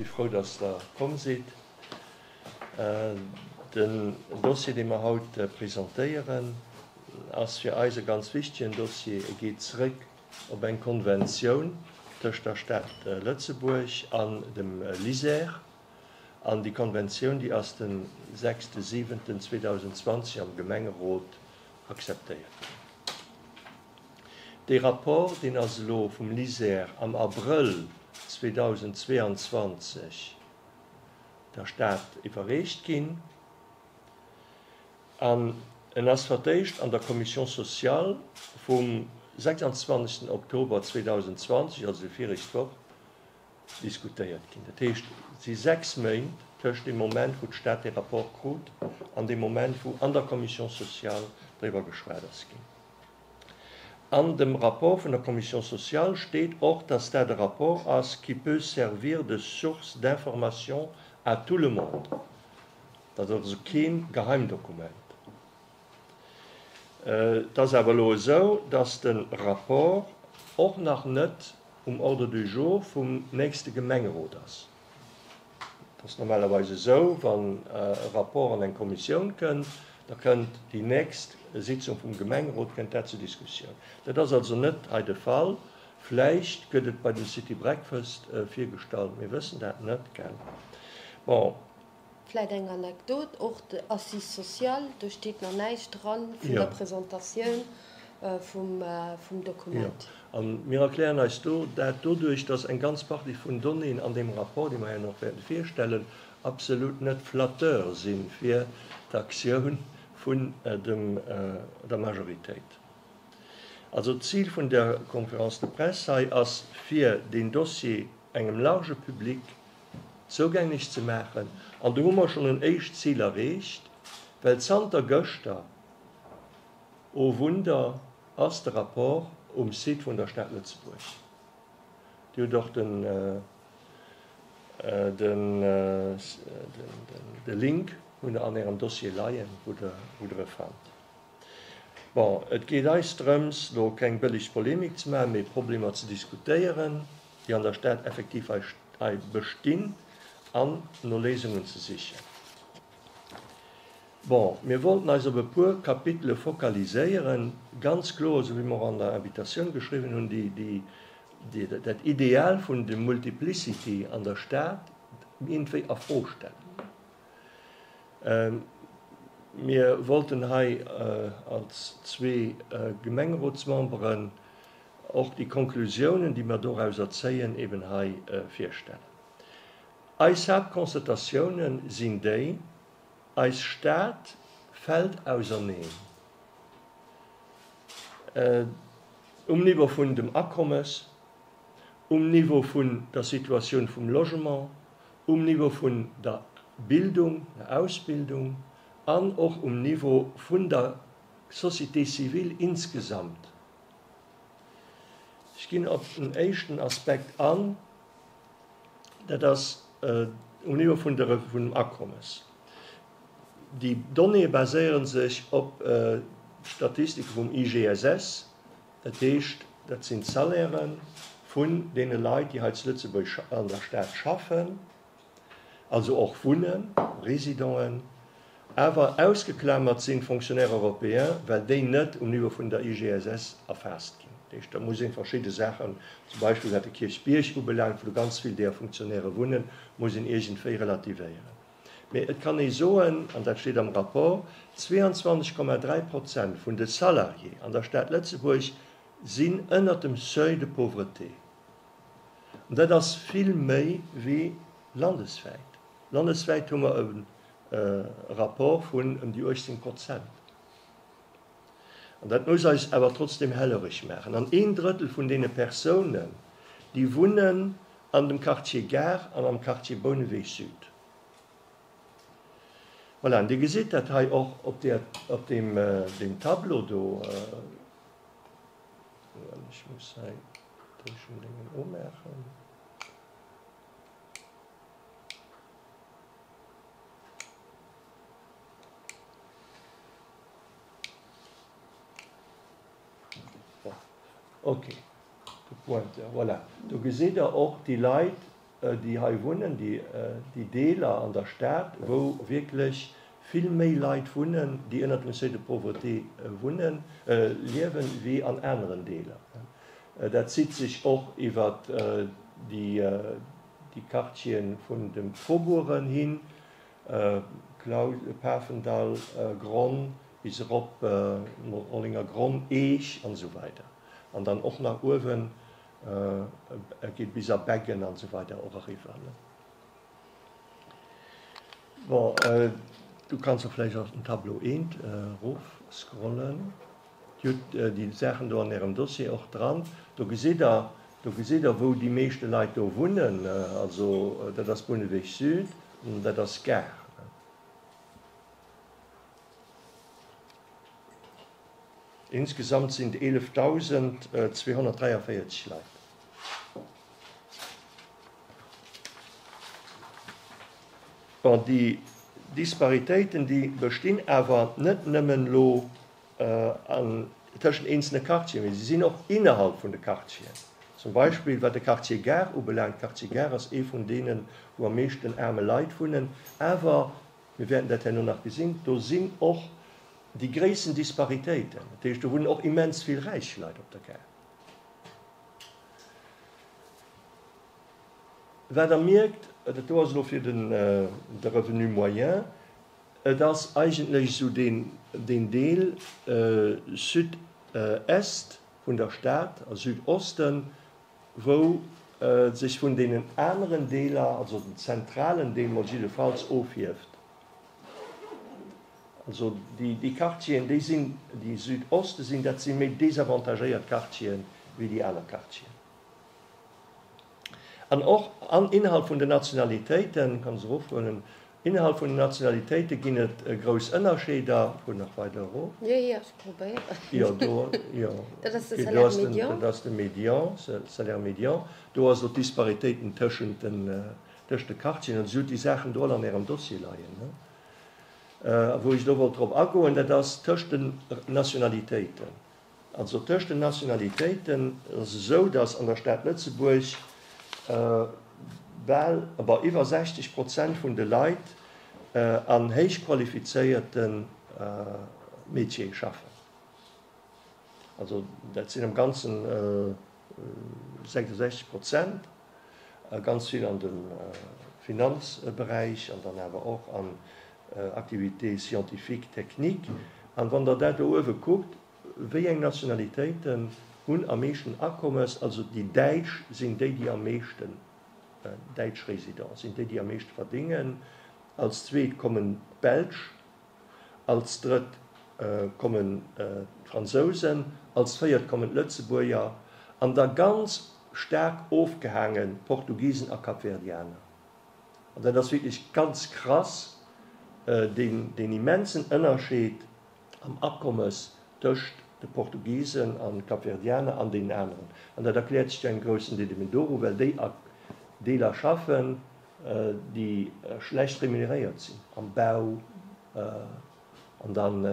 Si frou, dass Der komm sidd. Den Dossier, dee mer haut presentéieren, ass fir eis e ganz wichtegen Dossier. E geet zrëck op eng Konventioun tëscht der Stad Lëtzebuerg an dem LISER. An déi Konventioun, déi ass den 6.7.2020 am Gemengerot akzeptéiert ginn. Dee Rapport, deen ass elo vum LISER am Abrëll 2022 der Stad iwwerreecht ginn an en ass fir d'éischt an der Commission sociale vum 26. Oktober 2020, also déi viregt Woch, diskutéiert ginn. Dat heescht, et si 6 Méint tëscht deem Moment, wou d'Stad dee Rapport krut, an deem Moment, wou an der Commission sociale driwwer geschwat ass ginn. An dem Rapport vun der Commission sociale steet och, dass dat e Rapport ass qui peut servir de source d'information à tout le monde. Dat ass also kee Geheimdokument. Et ass awer elo esou, dass de Rapport och nach net um Ordre du jour vum nächste Gemengerot ass. Et ass normalerweis esou, wann e Rapport an eng Kommissioun kënnt, da kënnt déi nächst Sitzung vum Gemengerot kënnt dat zur Diskussioun. Dat ass also net hei de Fall. Vläicht gëtt et bei dem City Breakfast virgestallt, mir wëssen dat net, gell. Bon. Vläit eng Anekdot, och d'Assises sociales, do steet nach näischt dran vun der Presentatioun vum Dokument. Jo, a mir erklären eis do dat doduerch, dass eng ganz Partie vun Donnéeën an deem Rapport, dee mer herno och wäerten virstellen, absolut net flatteur si fir d'Aktioun vun der Majoritéit. Also d'Zil vun der Conférence de presse hei ass, fir deen Dossier engem large Public zougänglech ze maachen. An do hu mer schonn en éischt Zil erreecht, well zanter gëschter, oh Wunder, ass de Rapport um Site vun der Stad Lëtzebuerg. Dir hutt och den, den, de Link hutt Der an Ärem Dossier leien, wou Der, wou Der e fannt. Bon, et geet eis drëms, elo keng bëlleg Polemik ze maachen, mee Problemer ze diskutéieren, déi an der Stad effektiv hei bestinn, an no Léisungen ze sichen. Bon, mir wollten eis op e puer Kapitele fokaliséieren, ganz kloer, esou wéi mer och an der Invitatioun geschriwwen hunn, déi, dat Ideal vun de Multiplicity an der Stad iergendwéi a Fro stellen. Mir wollten hei als zwee Gemengerotsmemberen och déi Konklusiounen, déi mer dorauser zéien, eben hei virstellen. Eis Haaptconstatatiounen sinn déi, Eis Stad fält auserneen um Niveau vun dem Akommes, um Niveau vun der Situatioun vum Logement, um Niveau vun der Bildung, der Ausbildung an och um Niveau vun der Société civile insgesamt. Ech ginn op den éischten Aspekt an, dat ass um Niveau vun der, vun dem Akommes. Déi Donnéeë baséiere sech op d'Statistike vum IGSS, Dat heescht, dat sinn d'Salairë vun deene Leit, déi hei zu Lëtzebuerg an der Stad schaffen, also och wunnen, Résidenten. Awer ausgeklamert sinn d'Fonctionnaires européens, well déi net um Niveau vun der IGSS erfaasst ginn. Dat heescht, da muss ee verschidde Saachen, zum Beispill wat de Kierchbierg ubelaangt, wou ganz vill deeër Fonctionnairë wunnen, muss een iergendwéi relativéieren. Mee et kann ee soen, an dat steet am Rapport, 22,3 Prozent vun de Salariés an der Stad Lëtzebuerg sinn ënnert dem Seuil de pauvreté. An dat ass vill méi wéi landeswäit. Landeswäit hu mer e Rapport vun ëm déi 18 Prozent. An dat muss eis awer trotzdeem hellereg maachen. An een Drëttel vun deene Persounen, déi wunnen an dem Quartier Gare an am Quartier Bouneweg Süd. Voilà, an Dir gesitt dat hei och op där, op deem, deem Tableau do. Ech muss hei d'Tëschendéngen umaachen. Ok, de Pointeur, voilà. Do gesitt Der och déi Leit. déi hei wunnen, déi Deeler an der Stad, wou wierklech vill méi Leit wunnen, déi ënnert dem Seuil de pauvreté wunnen, liewen, wéi an aneren Deeler. Dat zitt sech och iwwer déi Quartiere vun de Faubourgen hin, Claus, Pafendall, Gronn bis erop Rollengergronn, Eech an esou weider. An dann och nach uewen geet bis a Beggen an esou weider och eriwwer. Bon, du kanns och vläicht op den Tableau eent erofscrollen. Dir hutt déi Saachen do an Ärem Dossier och dran. Do gesitt Der, do gesitt Der, wou déi meeschte Leit do wunnen. Also dat ass Bouneweg Süd an dat ass Gare. Insgesamt sinn et 11.243 Leit. Bon, déi Disparitéiten, déi bestinn awer net nëmmen elo tëschent eenzelne Quartieren, mee se sinn och innerhalb vun de Quartieren. Zum Beispill wat de Quartier Gare ubelaangt. Quartier Gare ass ee vun deenen, wou am meeschten aarme Leit wunnen. Awer, mir wäerten dat herno nach gesinn, do sinn och déi gréissten Disparitéiten. Dat heescht, do wunnen och immens vill räich Leit op der Gare. Wat Der mierkt, dat do ass elo fir de Revenu moyen, et ass eigentlech esou deen Deel Sud-Est vun der Stad a Südosten, wou sech vun deenen aneren Deeler, also den zentralen Deel mol jiddefalls, ofhieft. Also déi Quartieren, déi sinn, déi Südoste sinn, dat si méi desavantagéiert Quartieren wéi déi aner Quartieren. An och an innerhalb vun den Nationalitéiten, kann se erofhuelen, innerhalb vun den Nationalitéite ginn et grouss Ënnerscheeder. Fuer nach weider erof. Jo, jo, ech probéieren. Jo, do, jo. Dat ass de Salaire médian. Dat ass de Médian, Salaire médian. Do ass elo d'Disparitéiten tëschent den, tëschent de Quartieren. Also si hutt déi Saachen do all an Ärem Dossier leien, ne? A wou ech elo wollt drop agoen, dat ass tëschent den Nationalitéiten. Also tëscht den Nationalitéiten ass et esou, datt an der Stad Lëtzebuerg bal, bon, iwwer 60 Prozent vun de Leit an héich qualifizéierte Métiere schaffen. Also dat sinn am Ganzen 66 Prozent, ganz vill an dem Finanzberäich an dann awer och an Activités scientifiques, techniques. An wann Der dat do uewe kuckt, wéi eng Nationalitéiten hunn am meeschten Akommes, also déi Däitsch sinn déi, déi am meeschten, däitsch Résidents sinn déi, déi am meeschte verdéngen, als zweet kommen d'Belsch, als drëtt kommen d'Fransousen, als véiert kommen d'Lëtzebuerger an da ganz staark ofgehaangen d'Portugisen a Kapverdianer. An dat ass wierklech ganz krass, deen immensen Ënnerscheed am Akommes tëscht de Portugisen a Kapverdianer an deenen aneren. An dat erkläert sech zu engem groussen Deel eben doru, well déi a Deeler schaffen, déi schlecht remuneréiert sinn, am Bau an dann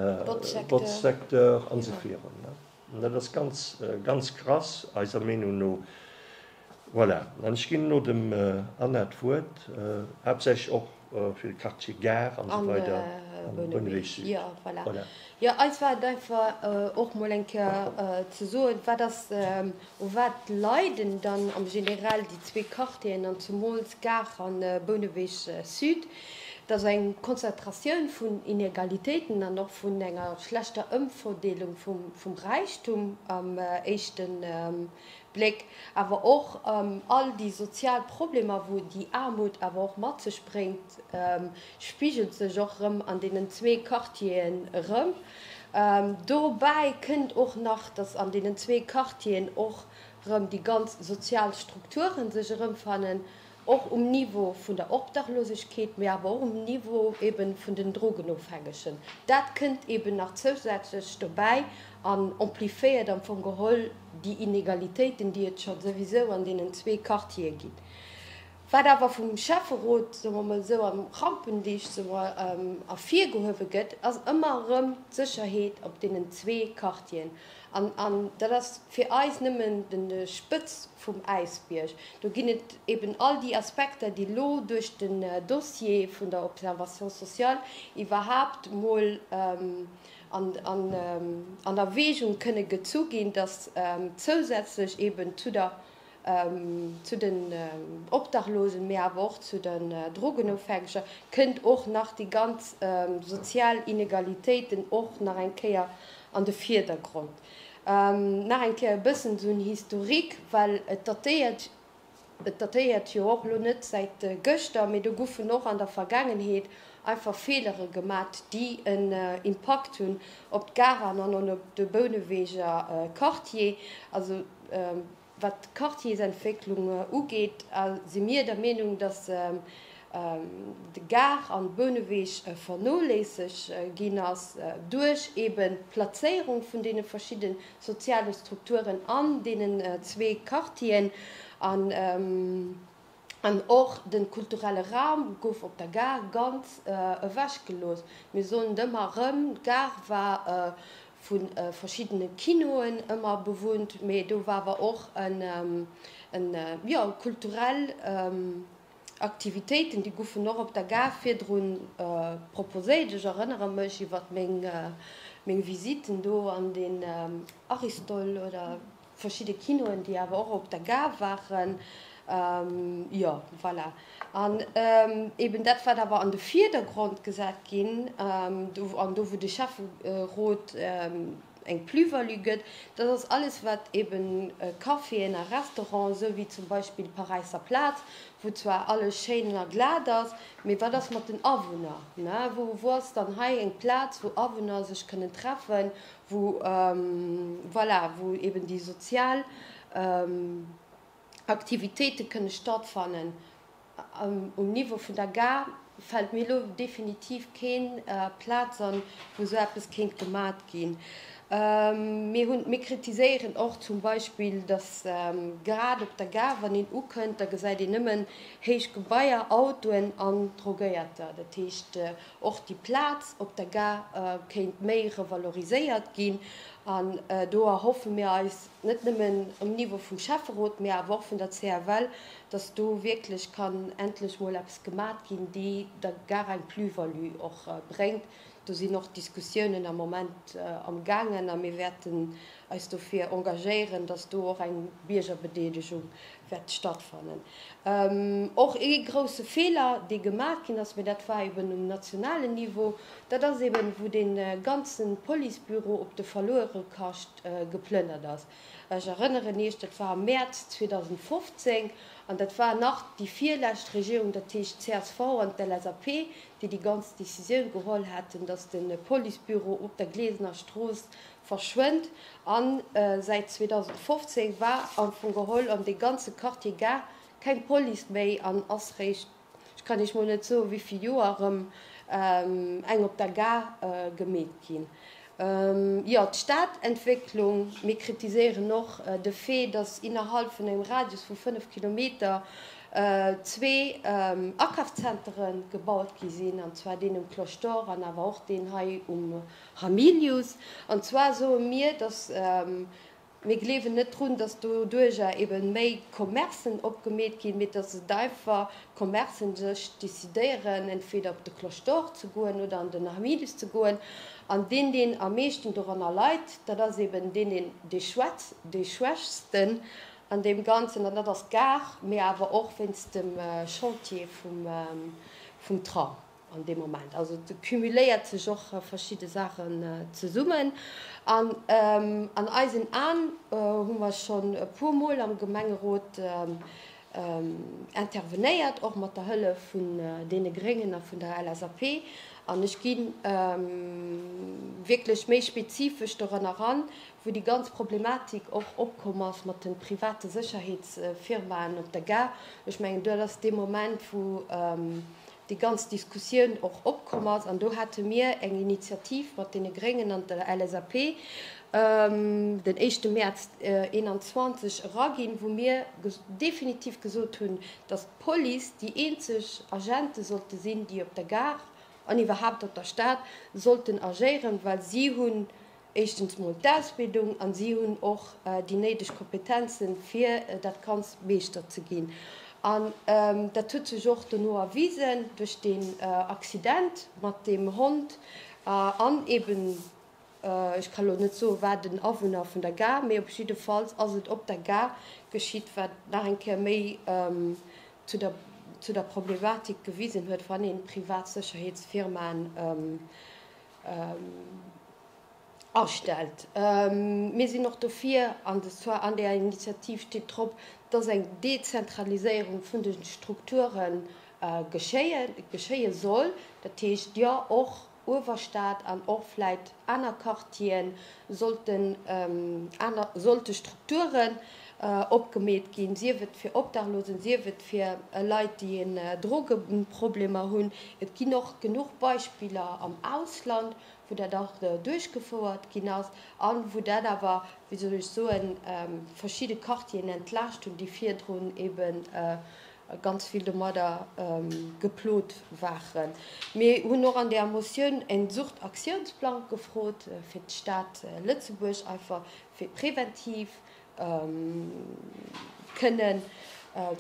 Botzsecteur an esou virun. An dat ass ganz, ganz krass, eiser Meenung no. Voilà. An ech ginn elo dem Anna d'Wuert, haaptsächlech och fir de Quartier Gare an esou weider an Bouneweg Süd. Jo, voilà. Jo, eis war et einfach och mol eng Kéier ze soen, wat ass, u wat leiden dann am Generell déi zwee Quartieren an zemools Gare an Bouneweg Süd. Et ass eng Konzentratioun vun Inegalitéiten an och vun enger schlechter Ëmverdeelung vum Räichtum am éischte Bléck, awer och all déi sozial Problemer, wou déi Aarmut awer och mat sech bréngt, spigelt sech och erëm an deenen zwee Quartieren erëm. Dobäi kënnt och nach, dass an deenen zwee Quartieren och erëm déi ganz sozial Strukturen sech erëmfannen, och um Niveau vun der Obdachlosegkeet, mee awer och um Niveau eben vun den Drogenofhängegen. Dat kënnt eben nach zousätzlech dobäi an amplifiéiert am Fong geholl déi Inegalitéiten, déi et scho souwisou an deenen zwee Quartiere ginn. Wat awer vum Schäfferot, soe mer mol esou, am Rampenlicht, soe mer, ervirgehuewe gëtt, ass ëmmer erëm d'Sécherheet op deenen zwee Quartieren. An, an dat ass fir eis nëmmen de Spëtz vum Äisbierg. Do ginn et eben all déi Aspekter, déi elo duerch den Dossier vun der Observation sociale iwwerhaapt mol an, an, an Erwägung kënne gezu ginn, dass zousätzlech eben zu der Zu den Obdachlosen, mee awer och zu den Drogenofhängeger kënnt och nach déi ganz sozial Inegalitéiten och nach eng Kéier an de Vierdergrond. Nach eng Kéier e bëssen esou en Historique, well et datéiert, et datéiert jo och elo net säit gëschter, mee do goufen och an der Vergaangenheet einfach Feelere gemat, déi en Impakt hunn op d'Gare an an op de Bouneweger Quartier. Also Wat d'Quartiersentwécklung ugeet, si mir der Meenung, dass d'Gare an Bouneweg vernoléisseg ginn ass duerch eben d'Plazéierung vun deene verschidde soziale Strukturen an deenen zwee Quartieren. An och de kulturelle Raum gouf op der Gare ganz ewech gelooss. Mir soen et ëmmer erëm, d'Gare war vu verschiddene Kinoen ëmmer bewunnt, mee do war awer och en, jo, kulturell Aktivitéiten, déi goufen och op der Gare virdru proposéiert. Ech erënnere mech iwwer meng Visitten do an den Aristol oder Verschidde Kinoen, déi awer och op der Gare waren. Jo, voilà. An eben dat, wat awer an de Vierdergrond gesat ginn, an do wou de Schäfferot eng Plus-value gëtt, dat ass alles, wat eben Caféen a Restauranten, esou wéi zum Beispill d'Paräisser Plaz, wou zwar alles schéin a glat ass, mee wat ass mat den Awunner? Wou ass dann hei eng Plaz, wou Awunner sech kënnen treffen, wou, voilà, wou eben déi sozial Aktivitéite kënne stattfannen. Um Niveau vun der Gare fält mir elo definitiv keen Plaz an, wou esou eppes kéint gemat ginn. Mir hunn, mir kritiséieren och zum Beispill, datt grad op der Gare, wann een ukënnt, da gesäit een nëmmen héich Gebaier, Autoen an Drogéierter. Dat heescht, Och déi Plaz op der Gare kéint méi revaloriséiert ginn. An do erhoffe mir eis, net nëmmen um Niveau vum Schäfferot, mee awer och vun der CFL, dass do wierklech kann endlech mol eppes gemat ginn, déi der Gare eng Plus-value och bréngt. Do sinn och Diskussiounen am Moment am gaangen a mir wäerten eis dofir engagéieren, dass do och eng Biergerbedeelegung wäert stattfannen. Och ee grouse Feeler, dee gemaach ginn ass, mä dat war eben um nationalen Niveau, dat ass eben, wou dee ganze Policebüro op de Verluerekascht geplënnert ass. Ech erënneren Iech, dat war am Mäerz 2015, an dat war nach déi virlescht Regierung, dat heescht d'CSV an d'LSAP, déi déi ganz Décisioun geholl haten, dass de Policebüro op der Glesener Strooss verschwënnt an säit 2015 war am Fong geholl an dee ganze Quartier Gare keng Police méi an ass réischt, ech kann Iech mol net soen wéivill Joer, erëm eng op der Gare gemeet ginn. Jo, d'Stadentwécklung, mir kritiséieren och de Fait, dass innerhalb vun engem Radius vu 5 Kilometer zwee Akafzentere gebaut gi sinn, an zwar deen um Cloche d'Or an awer och deen hei um Hamilius, An zwar soe mir, dass, mir gleewen net drun, dass doduerjer ebe méi Commercen opgemeet ginn, mee dass et einfach Commercen sech decidéieren, entweder op de Cloche d'Or ze goen oder an den Hamilius ze goen. An deen, deen am meeschten doranner leit, dat ass eben deen, deen dee dee Schwächsten an deem Ganzen, an dat ass d'Gare, mee awer och wéinst dem Chantier vum Tram. An deem Moment. Also et cumuléiert sech och verschidde Saachen zesummen. An an eisen Aen hu mer schonn e puer Mol am Gemengerot intervenéiert, och mat der Hëllef vun deene Gréngen a vun der LSAP. An ech gi wierklech méi spezifesch doranner eran, wou déi ganz Problematik och opkomm ass mat de private Sécherheetsfirmaen op der Gare. Ech mengen, dat ass dee Moment, wou. déi ganz Diskussioun och opkomm ass. An do hate mir eng Initiativ mat deene Gréngen an der LSAP den éischte Mäerz 21 eraginn, wou mir definitiv gesot hunn, dass d'Police déi eenzeg Agente sollte sinn, déi op der Gare an iwwerhaapt op der Stad sollten agéieren, well si hunn éischtens mol d'Ausbildung an si hunn och déi néideg Kompetenzen, fir dat Ganzt Meeschter ze ginn. An dat huet sech och dono erwisen duerch deen Accident mat deem Hond an eben, ech ka lo net soen, war den Awunner vun der Gare, mee op jiddefalls ass et op der Gare geschitt, wat nach eng Kéier méi zu der zu der Problematik gewisen huet, wann ee privat Sécherheetsfirmaen astellt. Mir sinn och dofir, an zwar an där Initiativ steet drop, dass eng Dezentraliséierung vun de Strukture geschéie soll. Dat heescht, jo, och Uewerstad an och vläit aner Quartieren sollten aner sollte Strukturen opgemeet ginn, sief et fir Obdachlosen, sief et fir Leit, déi en Drogeproblemer hunn. Et ginn och genuch Beispiller am Ausland, wou dat och duerchgefouert ginn ass a wou dat awer, wéi soll ech soen, verschidde Quartieren entlaascht hunn, déi virdrun eben ganz vill domadder geplot waren. Mir hunn och an där Motioun en Suchtaktiounsplang gefrot fir d'Stad Lëtzebuerg, einfach fir präventiv kënnen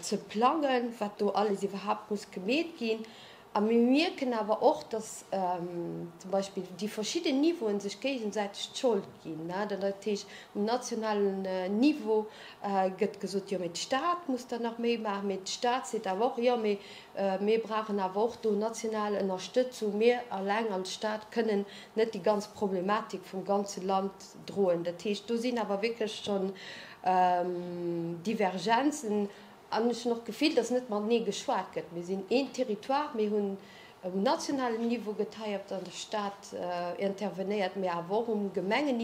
ze plangen, wat do alles iwwerhaapt muss gemeet ginn. A mir mierken awer och, dass zum Beispill déi verschidden Niveauen sech géigesäiteg d'Schold ginn. Dat heescht, um nationalen Niveau gëtt gesot, jo mee d'Stad muss da nach méi maachen. Mee d'Stad seet awer och, jo mee mir brauchen awer och do national Ënnerstëtzung. Mir alleng als Stad kënnen net déi ganz Problematik vum ganze Land droen. Dat heescht, do sinn awer wierklech schonn Divergenzen. An ech hunn och d'Gefill, dass net matenee geschwat gëtt. Mir sinn een Territoire, mir hunn um nationalen Niveau gëtt hei op der Stad intervenéiert, mee awer och um Gemengenniveau.